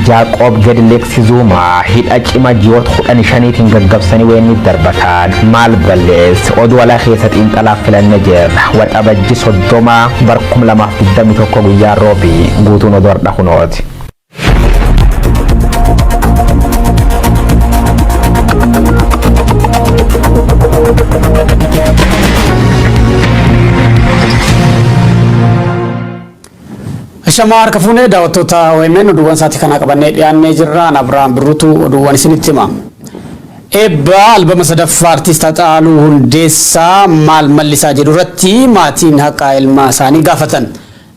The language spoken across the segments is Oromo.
Jaaqoob Gedleeksi Zuumaa hidha cima ji'oota 15tiin gaggabsanii weenni darbatan maal balleesse? Oduu alaa keessa xiinxalaaf filanne jirra. Waxabajji 30 bar 2021 guyyaa roobii guutuun oduu har'a kunooti. Ashamaa harka fuunee daawwattoota OMN, oduuwwan sa'aatii kanaa qabannee dhiyaannee jirra. An Abiraam Birruutu oduuwwan isinitti hima. Eebba albama sadaffaa Artiist Haacaaluu Hundeessaa "Maal Mallisaa" jedhu irratti maatiin haqa ilma isaanii gaafatan.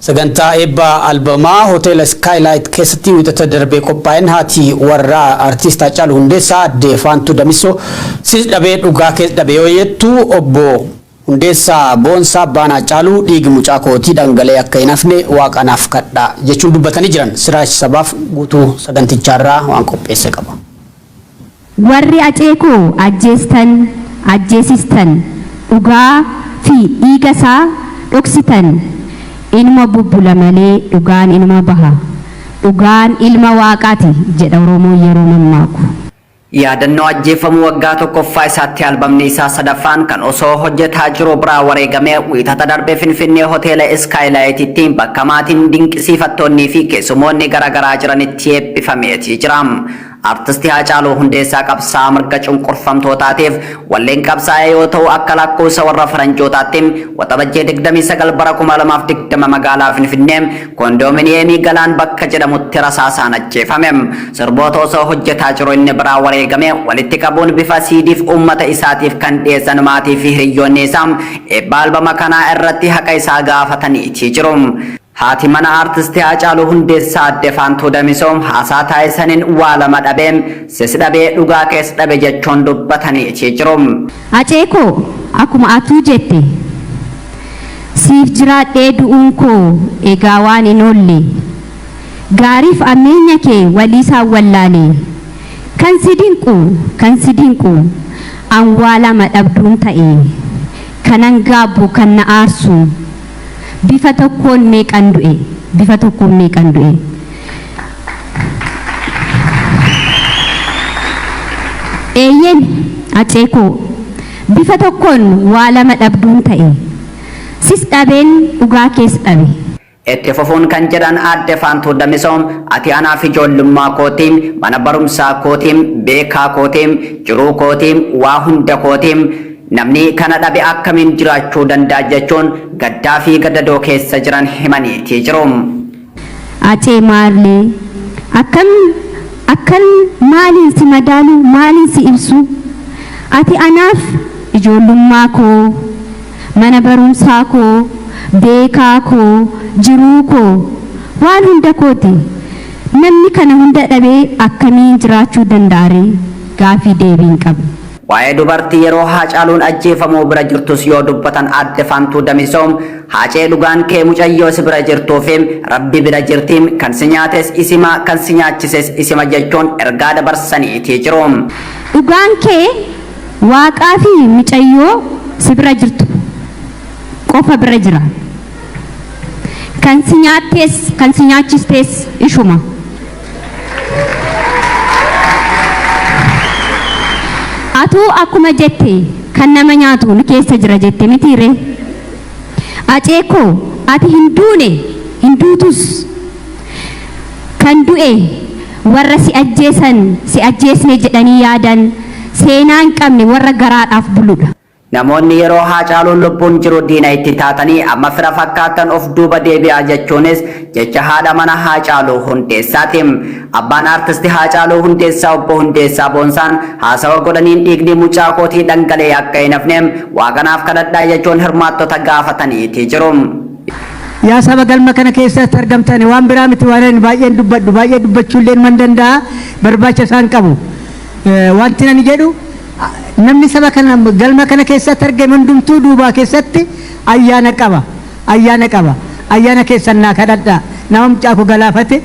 Sagantaa eebba albamaa hoteela Skylight keessatti Wiixata darbee qophaa'een haati warraa Artiist Haacaaluu Hundeessaa Addee Faantuu Damissoo "Sis dhabee dhugaa kees dhabe" yoo jettu, obbo Hundeessaa Boonsaa abbaan Haacaaluu "Dhiigi mucaa kootii dhangala'ee akka hin hafne Waaqa naaf kadhaa" jechuun dubbatanii jiran. Siraaj Sabaaf guutuu sagantichaarraa waan qopheesse qaba. Warri Acee koo ajjeestan, ajjeesistan, dhugaa fi dhiiga isaa dhoksitan, inuma bubbula malee dhugaan inuma baha. Dhugaan ilma Waaqaati jedha Oromoon yeroo mammaaku. Yaadannoo ajjeefamuu waggaa tokkoffaa isaatti albamni isaa sadaffaan kan osoo hojjetaa jiru biraa wareegame Wiixata darbe Finfinnee hoteela Iskaayilaayititti bakka maatiin, dinqisiifattoonnii fi keessumoonni garaagaraa jiranitti eebbifameetii jira. Artisti Haacaaluu Hundeessaa qabsaa'aa mirga cunqurfamtootaatiif walleen qabsaa'ee yoo ta'u, akka lakkoofsa warra faranjootaatti Waxabajjee 29 bara 2020 magaalaa Finfinnee koondoominiyemii Galaan bakka jedhamutti rasaasaan ajjeefame. Sirboota osoo hojjetaa jiru inni biraa wareegame walitti qabuun bifa siidiif uummata isaatiif kan dhiyeessan maatii fi hiriyyoonni isaa eebba albama kanaa irratti haqa isaa gaafataniitii jiru. Haati mana Aartisti Haacaaluu Hundeessaa Aadde Faantuu Damisoo haasaa taasisaniin "Waa lama dhabee, sis dhabee dhugaa kees dhabe" jechuun dubbataniitii jiru. Acee koo, akkuma atuu jette, siif jiraadhee du'uun koo egaa waan hin oolle. Gaariif ammeenya kee waliisaan wallaale. Kan si dinqu, kan si dinqu, an waa lama dhabduun ta'e. Kanan gaabbu, kan na aarsu, bifa tokkoon meeqan du'e, bifa tokkoon meeqan du'e. Eeyyeen, Acee koo, bifa tokkoon waa lama dhabduun ta'e. Sis dhabeen dhugaa kees dhabe. Itti fufuun kan jedhan Aadde Faantuu Damisoo, "Ati anaaf ijoollummaa kootii, mana barumsaa kootii, beekaa kootii, jiruu kootii, waa hunda kootii. Namni kana dhabe akkamiin jiraachuu danda'a?" jechuun gaddaa fi gadadoo keessa jiran himaniitii jiru. Acee maarlee, akkam akkan maaliin si madaalu, maaliin si ibsu? Ati anaaf ijoollummaa koo, mana barumsaa koo, beekaa koo, jiruu koo, waan hunda kooti. Namni kana hunda dhabee akkamiin jiraachuu danda'aree? Gaafii deebiin qabu. Waa'ee dubartii yeroo Haacaaluun ajjeefamuu bira jirtus yoo dubbatan Aadde Faantuu Damisoo, "Haacee, dhugaan kee mucayyoo si bira jirtuu fi Rabbi bira jirti. Kan si nyaates isima, kan si nyaachises isima" jechuun ergaa dabarsaniitii jiru. Dhugaan kee Waaqaa fi micayyoo si bira jirtu qofa bira jira. Kan si nyaattees kan si nyaachistees ishuma. Atuu akkuma jette, kan nama nyaatu nu keessa jira jette mitiire? Acee koo, ati hin duune, hin duutus. Kan du'e warra si ajjeesan, si ajjeesne jedhanii yaadan, seenaa hin qabne, warra garaadhaaf buludha. "Namoonni yeroo Haacaaluun lubbuun jiru diina itti taatanii amma fira fakkaattan of duuba deebi'aa" jechuunis jecha haadha mana Haacaaluu Hundeessaati. Abbaan Aartisti Haacaaluu Hundeessaa Obbo Hundeessaa Boonsaan haasawa godhaniin "Dhiigni mucaa kootii dhangala'ee akka hin hafne Waaqanaaf kadhadhaa" jechuun hirmaattota gaafataniitii jiru. Yaa saba galma kana keessatti argamtan, waan biraa miti waan ani baay'een dubbadhu, baay'ee dubbachuullee man danda'a, barbaacha isaan qabu. Wanti ani jedhu, namni saba kana galma kana keessatti argame hundumtuu duubaa keessatti ayyaana qaba. Ayyaana qaba. Ayyaana keessan naa kadhadhaa. Nama mucaa koo galaafate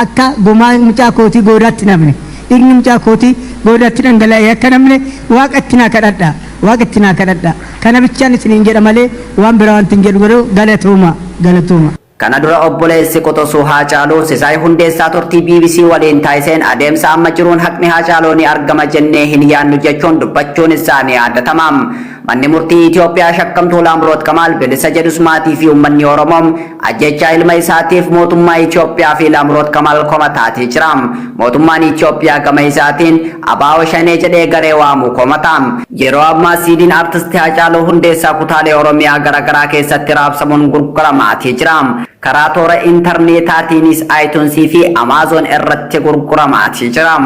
akka gumaa mucaa kootii goodaatti namne. Dhiigni mucaa kootii goodaatti dhangala'ee akka namne Waaqatti naa kadhadhaa. Waaqatti naa kadhadhaa. Kana bichaan isiniin jedha malee waan biraa wanti hin jedhu, garuu galatooma. Galatooma. Kana dura obboleessi quxusuu Haacaaluu Sisaay Hundeessaa turtii bbc waliin taasiseen adeemsa amma jiruun haqni Haacaaluu ni argama jennee hin yaadnu jechuun dubbachuun isaa ni yaadatama. Manni murtii Itoophiyaa shakkamtuu Laamroot Kamaal bilisa jedhus maatii fi uummanni Oromoo ajjeechaa ilma isaatiif mootummaa Itoophiyaa fi Laamroot Kamaal komataatii jira. Mootummaan Itoophiyaa gama isaatiin ABO Shanee jedhee garee waamu komata. Yeroo ammaa Siidiin Artisti Haacaaluu Hundeessaa kutaalee Oromiyaa garaagaraa keessatti raabsamuun gurguramaatii jira. Karaa toora intarneetaatiinis iTunes fi Amazon irratti gurguramaatii jira.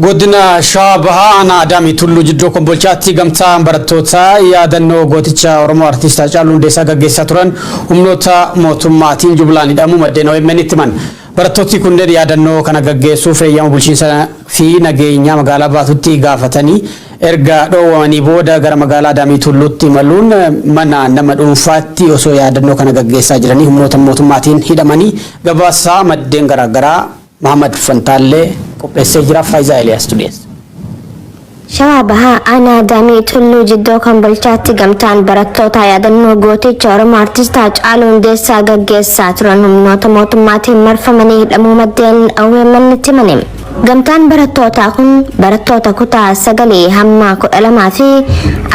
Godina Shawaa Bahaa Aanaa Adaamii Tulluu Jiddoo Kombolchaatti gamtaan barattootaa yaadannoo gooticha Oromoo Artiist Haacaaluu Hundeessaa gaggeessaa turan humnoota mootummaatiin jumlaan hidhamuu maddeen OMN itti himan. Barattootni kunneen yaadannoo kana gaggeessuuf eeyyama bulchiinsa fi nageenyaa magaalaa Baatutti gaafatanii erga dhoowwamanii booda gara magaalaa Adaamii Tulluutti imaluun mana nama dhuunfaatti osoo yaadannoo kana gaggeessaa jiranii humnoota mootummaatiin hidhamanii gabaasaa maddeen garaagaraa Mahaammad Fantaallee qopheessee jira. Faayizaa Eeliyaastu dhiyeessa. Shawaa Bahaa Aanaa Adaamii Tulluu Jiddoo Kombolchaatti gamtaan barattootaa yaadannoo gooticha Oromoo Artist Haacaaluu Hundeessaa gaggeessaa turan humnoota mootummaatiin marfamanii hidhamuu maddeen OMN itti himani. Gamtaan barattootaa kun barattoota kutaa 9 hamma 12 fi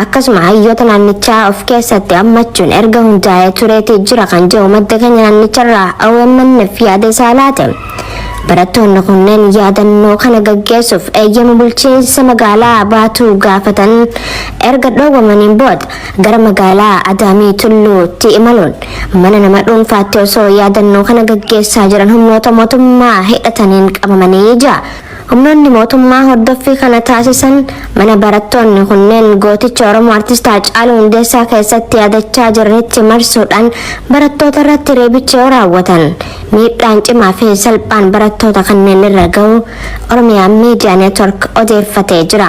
akkasuma hayyoota naannichaa of keessatti hammachuun erga hundaa'ee tureeti jira kan jedhu madda keenya naannicharraa OMN'f yaada isaa laate. Barattoonni kunneen yaadannoo kana gaggeessuuf eeyyama bulchiinsa magaalaa Baatuu gaafatan erga dhoowwamaniin booda gara magaalaa Adaamii Tulluutti imaluun mana nama dhuunfaatti osoo yaadannoo kana gaggeessaa jiran humnoota mootummaa hidhataniin qabamanii jira. Humnoonni mootummaa hordoffii kana taasisan mana barattoonni kunneen gooticha Oromoo Artist Haacaaluu Hundeessaa keessatti yaadachaa jiranitti marsuudhaan barattoota irratti reebicha yoo raawwatan miidhaan cimaa fi salphaan barattoota kanneen irra ga'uu Oromiyaa Miidiyaa Neetwork odeeffatee jira.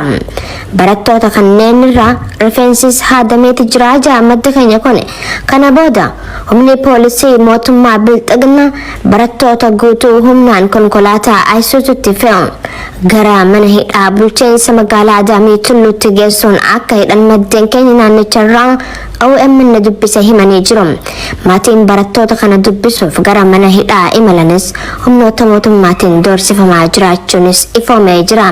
Barattoota kanneen irraa rifeensis haadameeti jira jedha maddi keenya kun. Kana booda humni poolisii mootummaa Bilxiginna barattoota guutuu humnaan konkolaataa Ayisuuzutti fe'uun gara mana hidhaa bulchiinsa magaalaa Adaamii Tulluutti geessuun akka hidhan maddeen keenya naannicharraa OMN dubbise himanii jiru. Maatiin barattoota kana dubbisuuf gara mana hidhaa imalanis humnoota mootummaatiin doorsifamaa jiraachuunis ifoomee jira.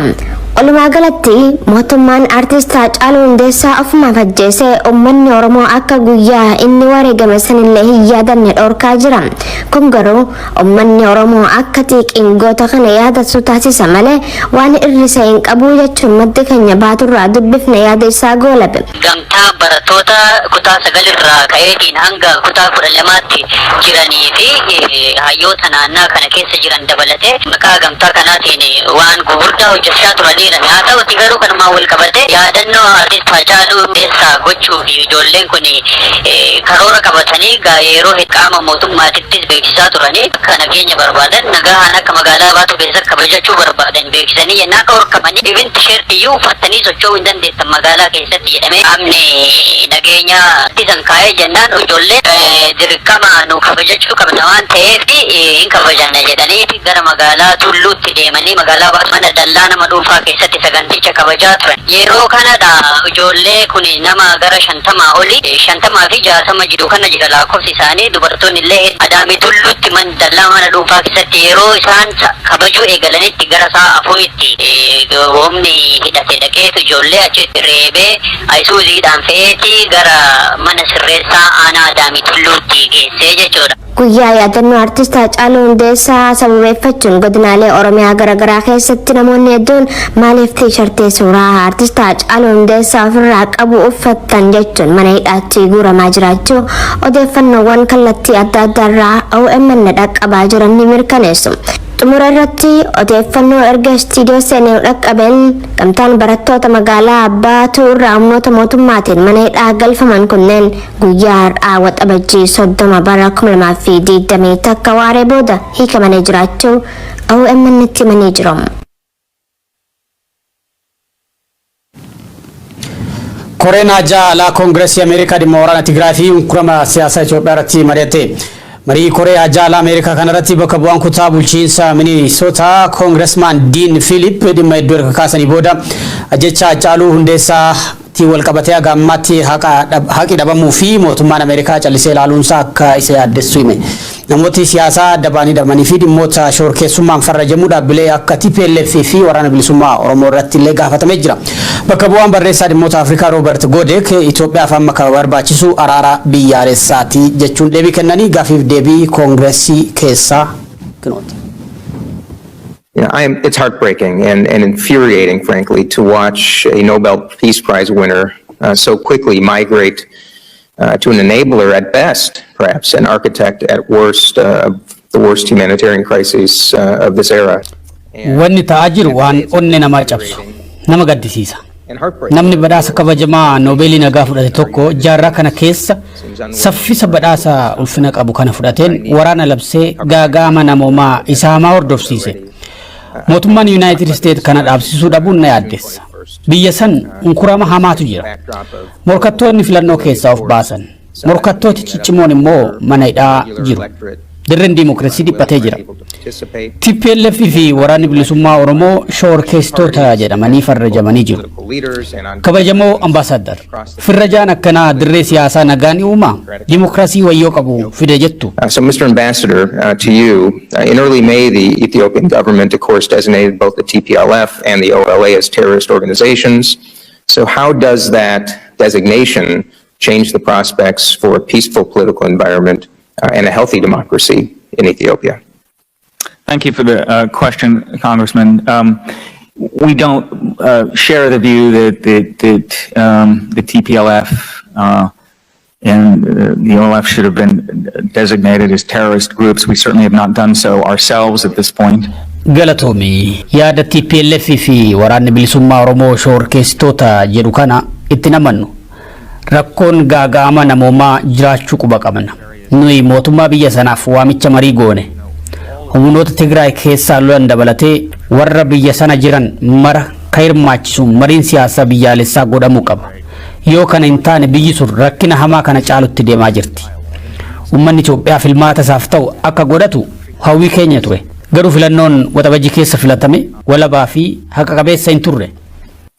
Walumaa galatti mootummaan Artist Haacaaluu Hundeessaa ofumaaf ajjeesee uummanni Oromoo akka guyyaa inni wareegame sanillee hin yaadanne dhorkaa jira. Kun garuu uummanni Oromoo akka xiiqiin goota kana yaadatu taasisa malee waan irrise hin qabu jechuun maddi keenya Baaturraa dubbifne yaada isaa goolabe. Gamtaa barattoota kutaa 9 irraa ka'eetiin hanga kutaa 12tti jiranii fi hayyoota naannaa kana keessa jiran dabalatee maqaa gamtaa kanaatiin waan gugurdaa hojjechaa turaniiran. Haa ta'uti garuu kanumaan wal qabatee yaadannoo Artist Haacaaluu Hundeessaa gochuuf ijoolleen kun karoora qabatanii yeroo qaama mootummaatittis beeksisaa turanii akka nageenya barbaadan nagahaan akka magaalaa Baatuu keessatti kabajachuu barbaadan beeksisanii yennaa dhorkamanii even tisheertiyyuu uffattanii socho'uu hin dandeessan magaalaa keessatti jedhamee qaamni nageenya ittisan kaa'ee jennaan ijoolleen dirqama nu kabajachuu qabna waan ta'eef hin kabajanna jedhanii gara magaalaa Tulluutti deemanii magaalaa Baatuu mana dallaa nama dhuunfaa keessatti saganticha kabajaa turan. Yeroo kanadha ijoollee kun nama gara 50 oli, 50 fi 60 jiru kana jira laakkofsi isaanii, dubartoonni illee Adaamii Tulluutti man dallaa mana dhuunfaa keessatti yeroo isaan kabajuu eegalanitti gara sa'a 4tti humni hidhate dhaqeetu ijoollee achitti reebee Ayisuuziidhaan fe'eeti gara mana sirreessaa aanaa Adaamii Tulluutti geessee jechuudha. Guyyaa yaadannoo Artist Haacaaluu Hundeessaa sababeeffachuun godinaalee Oromiyaa garaagaraa keessatti namoonni hedduun maaliif tiishartii suuraa Artist Haacaaluu Hundeessaa ofirraa qabu uffattan jechuun mana hidhaatti guuramaa jiraachuu odeeffannoowwan kallattii adda addaarraa OMN dhaqqabaa jiran ni mirkaneessu. Xumura irratti odeeffannoo erga istiidiyoo seenee nu dhaqqabeen gamtaan barattoota magaalaa Baatuu irraa humnoota mootummaatiin mana hidhaa galfaman kunneen guyyaa har'aa Waxabajjii 30 bara 2021 waaree booda hiikamanii jiraachuu OMN tti himanii jiru. Koreen Haajaa Alaa Koongireesii Ameerikaa dhimma waraana Tigraay fi unkurama siyaasaa Itoophiyaa irratti mari'ate. Marii Koree Haajaa Alaa Ameerikaa kanarratti bakka bu'aan kutaa bulchiinsa Minisootaa Koongireesmaan Diin Fiilip dhimma hedduu erga kaasanii booda ajjeechaa Haacaaluu Hundeessaa Wal qabatee haga ammaatti haqi dhabamuu fi mootummaan Ameerikaa callisee ilaaluunsaa akka isa yaaddessu hime. Namooti siyaasaa adda ba'anii hidhamanii fi dhimmoota shororkeessummaan farrajamuu dhaabbilee akka TPLF fi Waraana Bilisummaa Oromoo irratti illee gaafatamee jira. Bakka bu'aan barreessaa dhimmoota Afrikaa Roobert Godek Itoophiyaaf amma kan barbaachisu araara biyyaalessaati jechuun deebii kennanii gaafiif deebii koongireesii keessaa kinooti. It's heartbreaking and infuriating, frankly, to watch a Nobel Peace Prize winner so quickly migrate to an enabler at best, perhaps, an architect at worst, of the worst humanitarian crises of this era. Wanni ta'aa jiru waan onnee namaa cabsu, nama gaddisiisa. And heartbreaking. Namni badhaasa kabajamaa Noobeelii nagaa fudhate tokko jaarraa kana keessa saffisa badhaasa ulfina qabu kana fudhateen waraana labsee gaaga'ama namoomaa isa hamaa hordofsiise. Mootummaan Yuunaayitid Isteet kana dhaabsisuu dhabuun na yaaddessa. Biyya san unkurama hamaatu jira. Morkattoonni filannoo keessaa of baasan. Morkattooti ciccimoon immoo mana hidhaa jiru. Dirreen diimokiraasii dhiphatee jira. TPLF fi Waraanni Bilisummaa Oromoo shororkeessitoota jedhamanii farrajamanii jiru. Kabajamoo ambaasaaddar, firrajaan akkanaa dirree siyaasaa nagaa ni uumaa? Diimokiraasii wayyoo qabu fide jettu? So, Mr. Ambassador, to you, in early May, the Ethiopian government, of course, designated both the TPLF and the OLA as terrorist organizations. So how does that designation change the prospects for a peaceful political environment and a healthy democracy in Ethiopia? Thank you for the question, Congressman. We don't share the view that the TPLF and the OLF should have been designated as terrorist groups. We certainly have not done so ourselves at this point. Galatoomii, yaada TPLF fi Waraanni Bilisummaa Oromoo shororkeessitoota jedhu kana itti namannu. Rakkoon gaaga'ama namoomaa jiraachuu quba qabna. Nuyi mootummaa biyya sanaaf waamicha marii goone. Humnoota Tigraay keessaa lolan dabalatee warra biyya sana jiran mara ka hirmaachisu mariin siyaasaa biyyaalessaa godhamuu qaba. Yoo kana hin taane, biyyi sun rakkina hamaa kana caalutti deemaa jirti. Uummanni Itoophiyaa filmaata isaaf ta'u akka godhatu hawwii keenya ture. Garuu filannoon Waxabajjii keessa filatame walabaa fi haqa qabeessa hin turre.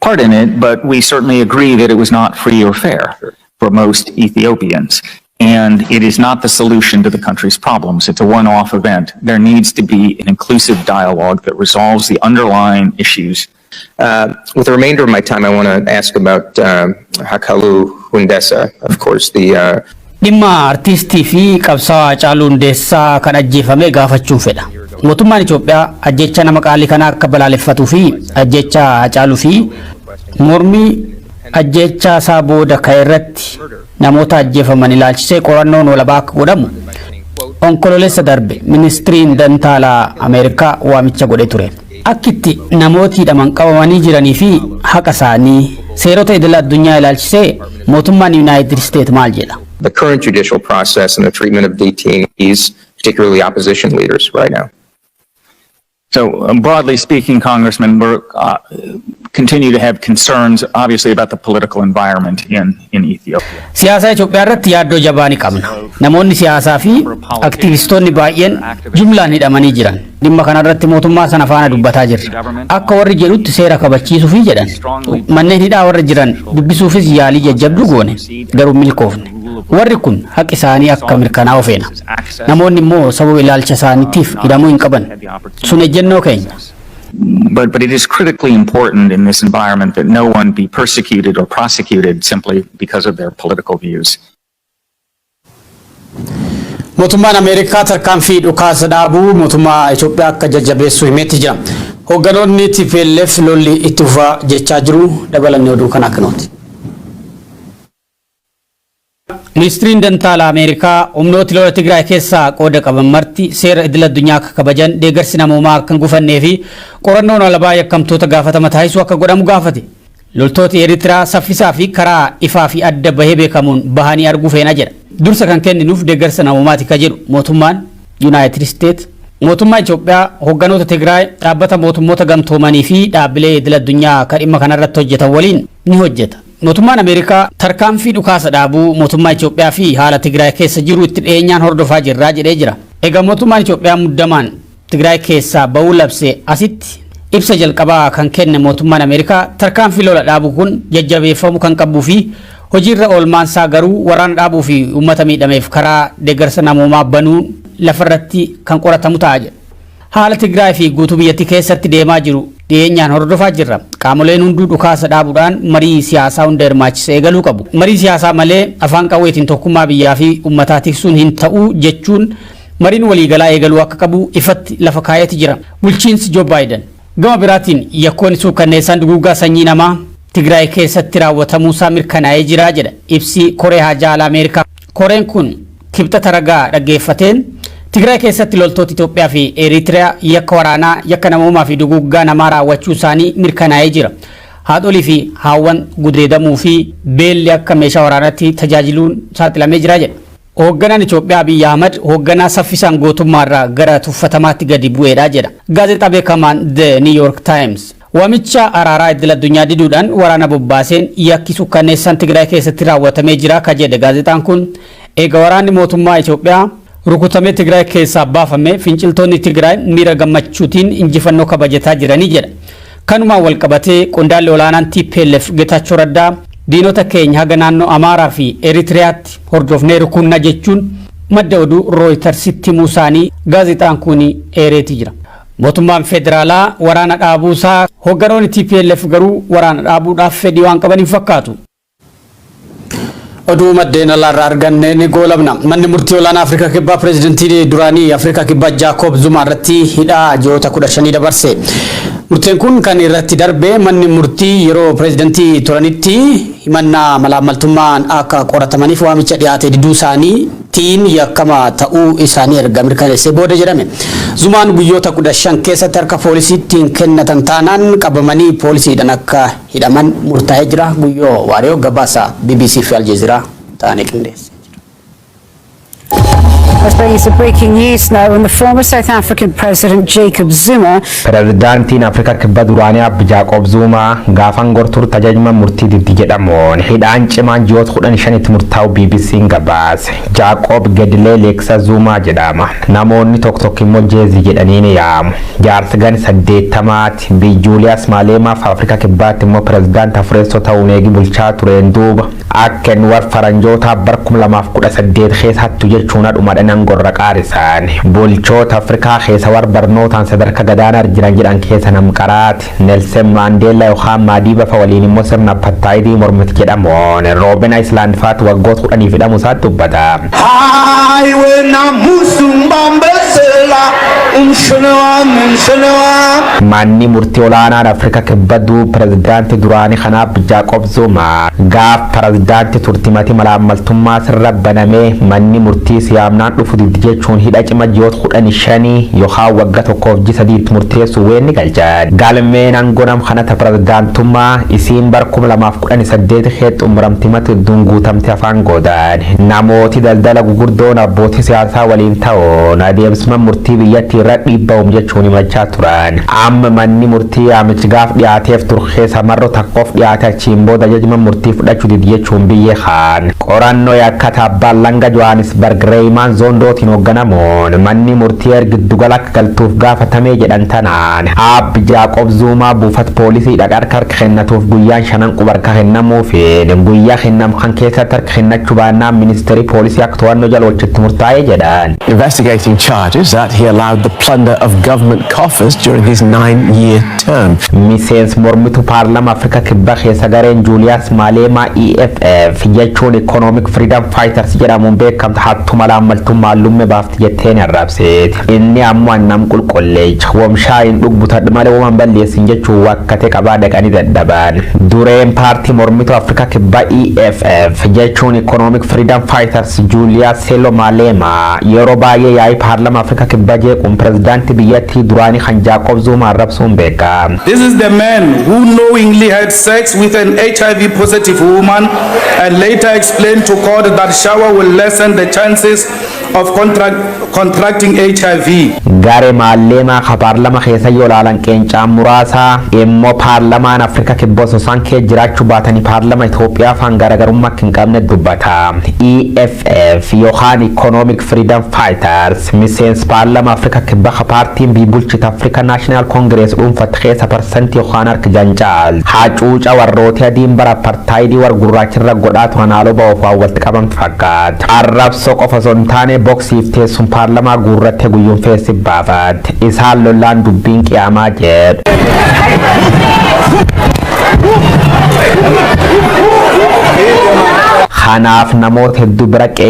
Part in it, but we certainly agree that it was not free or fair for most Ethiopians. And it is not the solution to the country's problems. It's a one-off event. There needs to be an inclusive dialogue that resolves the underlying issues. With the remainder of my time, I want to ask about Hachalu Hundessa, of course, the Dhimma artiistii fi qabsaa'aa Haacaaluu Hundeessaa kan ajjeefame gaafachuun fedha. Mootummaan Itoophiyaa ajjecha nama qaalii kanaa akka balaaleffatuu fi ajjecha Haacaaluu fi mormii ajjecha isaa booda ka'e irratti namoota ajjeefaman ilaalchisee qorannoon walabaa akka godhamu Onkololeessa darbe ministiriin dantaalaa Ameerikaa waamicha godhe ture. Akkitti namooti hidhaman qabamanii jiranii fi haqa isaanii seerota idil addunyaa ilaalchisee mootummaan Yuunaayitid Isteet maal jedha? The current judicial process and the treatment of detainees, particularly opposition leaders right now. So broadly speaking, Congressman, we're continue to have concerns, obviously, about the political environment in Ethiopia. Siyaasa Itoophiyaa irratti yaaddoo jabaa ni qabna. Namoonni siyaasaa fi aktivistoonni baay'een jumlaan hidhamanii jiran. Dhimma kanarratti mootummaa sana faana dubbataa jirra. Akka warri jedhutti seera kabachiisuufi jedhan. Manneen hidhaa warra jiran dubbisuufis yaalii jajjabduu goone, garuu milkoofne. Warri kun haqi isaanii akka mirkanaa'u feena. Namoonni immoo sababa ilaalcha isaaniitiif hidhamuu hin qaban. Sun ejjennoo keenya. But it is critically important in this environment that no one be persecuted or prosecuted simply because of their political views. Mootummaan Ameerikaa tarkaanfii dhukaasa dhaabuu mootummaa Itoophiyaa akka jajjabeessu himeetti jira. Hoogganoonni TPLF lolli itti fufaa jechaa jiru. Dabalanni oduu kana akkanooti. Ministiriin Dantaalaa Ameerikaa humnooti lola Tigraay keessaa qooda qaban marti seera idil addunyaa akka kabajan, deeggarsi namoomaa akka hin gufannee fi qorannoon walabaa yakkamtoota gaafatama taasisuu akka godhamu gaafate. Loltooti Eeritiraa saffisaa fi karaa ifaa fi adda bahee beekamuun bahanii arguu feena jedha. Dursa kan kenninuuf deeggarsa namoomaati ka jedhu mootummaan Yuunaayitid Isteet, mootummaa Itoophiyaa, hoogganoota Tigraay, dhaabbata mootummoota gamtoomanii fi dhaabbilee idil addunyaa kan dhimma kanarratti hojjetan waliin ni hojjeta. Mootummaan Ameerikaa tarkaanfii dhukaasa dhaabuu mootummaa Itoophiyaa fi haala Tigraay keessa jiru itti dhiyeenyaan hordofaa jirraa jedhee jira. Egaa mootummaan Itoophiyaa muddamaan Tigraay keessaa bahuu labsee asitti Ibsa jalqabaa kan kenne mootummaan Ameerikaa tarkaanfii lola dhaabuu kun jajjabeeffamuu kan qabuu fi hojiirra oolmaan isaa garuu waraana dhaabuu fi uummata miidhameef karaa deeggarsa namoomaa banuu lafarratti kan qoratamu ta'a jedha. Haala Tigraay fi guutuu biyyattii keessatti deemaa jiru dhiyeenyaan hordofaa jirra. Qaamoleen hunduu dhukaasa dhaabuudhaan marii siyaasaa hunda hirmaachise eegaluu qabu. Marii siyaasaa malee afaan qawweetiin tokkummaa biyyaa fi uummataa tiksuun hin ta'u jechuun mariin waliigalaa eegaluu akka qabu ifatti lafa kaayati jira. Bulchiinsi Joe Biden. Gama biraatiin, yakkoonni suukanneessaan duguuggaa sanyii namaa Tigraay keessatti raawwatamuusaa mirkanaa'ee jira jedha ibsi Koree Haajaa Alaa Ameerikaa. Koreen kun Kibxata ragaa dhaggeeffateen Tigraay keessatti loltoota Itoophiyaa fi Eritiriyaa yakka waraanaa, yakka namoomaa fi duguuggaa namaa raawwachuu isaanii mirkanaa'ee jira. Haadholii fi haawwan gudeedamuu fi beelli akka meeshaa waraanaatti tajaajiluun saaxilamee jira jedha. Hoogganaan Itoophiyaa Abiyyi Ahmad hoogganaa saffisaan gootummaarraa gara tuffatamaatti gadi bu'eedha jedha. Gaazexaa beekamaan The New York Times. Waamicha araaraa idil addunyaa diduudhaan waraana bobbaaseen yakki sukkanneessaan Tigraay keessatti raawwatamee jira ka jedhe gaazexaan kun, eega waraanni mootummaa Itoophiyaa rukutamee Tigraay keessaa baafame finciltoonni Tigraay miira gammachuutiin injifannoo kabajataa jiranii jedha. Kanumaan wal qabatee qondaalli olaanaan TPLF Getaachoo Raddaa diinota keenya haga naannoo Amaaraa fi Eritiriyaatti hordofnee rukunna jechuun madda oduu Rooyitersitti himuu isaanii gaazexaan kun eereeti jira. Mootummaan federaalaa waraana dhaabuusaa, hoogganoonni TPLF garuu waraana dhaabuudhaaf fedhii waan qaban hin fakkaatu. Oduu maddeen alaarraa arganne ni goolabna. Manni murtii olaanaa Afrikaa Kibbaa pireezidantii duraanii Afrikaa Kibbaa Jaakob Zuma irratti hidhaa ji'oota 15 dabarse. Murteen kun kan irratti darbe manni murtii yeroo pireezidantii turanitti himannaa malaammaltummaan akka qoratamaniif waamicha dhiyaate diduu isaanii tiin yakkama ta'uu isaanii erga mirkaneessee booda jedhame. Zumaan guyyoota 15 keessatti harka poolisiitti kennatan taanaan qabamanii poolisiidhaan akka hidhaman murtaa'ee jira. Guyyoo Waariyoo gabaasa BBC fi Aljeeziraa ta'anii qindeesse. Let's bring you some breaking news now. When the former South African President Jacob Zuma Pireezidaantiin Afrikaa Kibba duraanii Abbi Jaaqoob Zuumaa gaafan gortur tajaajila murtii diddi jedhamuun hidhaan cimaan ji'oota 15tti murtaa'u BBC'n gabaase. Jaaqoob Gedilee Leeksa Zuumaa jedhama. Namoonni tokko tokko immoo Jeezii jedhanii ni yaamu. Jaarsi gani 80ti biyya Juuliyaas Maaleemaaf Afrikaa Kibbaatti immoo pireezidaantii afureessoo ta'uun eegi bulchaa tureen duuba akka inni warra faranjootaa bara 2018 keessattu jechuun dhumadhanan gorra qaarisaan bulchoota Afrikaa keessa warra barnootaan sadarkaa gadaanaa jiran jedhan keessa namqaraati. Nelson Maandeellaa yookaan Maadiiba fa waliin immoo sirna apartaayidii mormiti jedhamuun Roobin Ayislaand faatu waggoota 10f hidhamu isaatti dubbata. Hayi wena musumbambezela umshini wami, umshini wami. Manni murtii olaanaan Afrikaa Kibbaduu pireezidaantii duraanii kanaaf Jaaqoob Zuma gaaf pireezidaantii turtimati malaammaltummaa sirra banamee manni murtii siyaamnaan dhufu diddi jechuun hidha cima ji'oota 15 yookaan waggaa 1f ji 3tti murteessuu weenni galchan. Galmeen aangoo nam kanata pireezidaantummaa isiin bara 2018 kee xumuramtimatti dunguutamte afaan godhan. Namooti daldala gugurdoon abbootii siyaasaa waliin ta'uun adeemsuma murtii biyyattii irra dhiibba'uum jechuun himachaa turan. Amma manni murtii yaamichi gaaf dhiyaateef turkeessa marro takkoof dhiyaate, achiin booda ajajma murtii fudhachuu didi jechuun biyya kaan. Qorannoo yakka abbaan langa Johannesburg Reeyimaan Zoondootiin hoogganamuun manni murtii giddugala akka galtuuf gaafatamee jedhan tanaan Aabbi Jaaqoob Zuumaa buufata poolisii dhaqee harka kennatuuf guyyaan shanan quba harka kennamuufiin guyyaa kennam kan keessatti harka kennachuu baannaan ministeerii poolisii akka to'annoo jala oolchutti murtaa'ee jedhan. Investigating charges that he allowed the plunder of government coffers during his 9-year term. Miseensi mormituu paarlama Afrikaa Kibbaa keessa gareen Juuliyaas Maaleemaa EFF jechuun Economic Freedom Fighters jedhamuun beekamtu hattuu malaammaltummaa lumme baafti jetteen arrabseeti. Inni ammoo annam qulqulleecha womshaa hin dhugbutadhu malee waan balleessin jechuun wakkate qabaa dhaqanii dadhaban. Dureen paartii mormituu Afrikaa Kibbaa EFF jechuun Economic Freedom Fighters Juuliyaas Selo Maaleemaa yeroo baay'ee yaa'ii paarlama Afrikaa Kibbaa jeequun pirezidaantii biyyattii duraanii kan Jaaqoob Zuumaa arrabsuun beekama. This is the man who knowingly had sex with an HIV positive woman and later explained to court that shower will lessen the chances of contracting HIV. Garee Maalleemaa ka paarlama keessa yoo ilaalan qeencaan muraasaa immoo paarlamaan Afrika Kibbaa osoo isaan kee jiraachuu baatanii paarlama Itoophiyaa faan garaagarummaa akka hin qabne dubbata. EFF yookaan Economic Freedom Fighters miseensi paarlama Afrika Kibbaa ka paartiin bulchita Afrika National Congress dhuunfatte keessa parsantii yookaan harka jancaal. Hacuuca warrooti adiin bara apartaayidii war gurraachirra godhaa turan haaloo ba'uuf waan walitti qabamtu fakkaata. Arrabsoo qofa osoo hin taane boksiif teessum paarlamaa guurratte guyyuun feessi baafatte. Isaan lollaan dubbiin qiyaamaa jedhu. Kanaaf namoota hedduu bira qeeqa.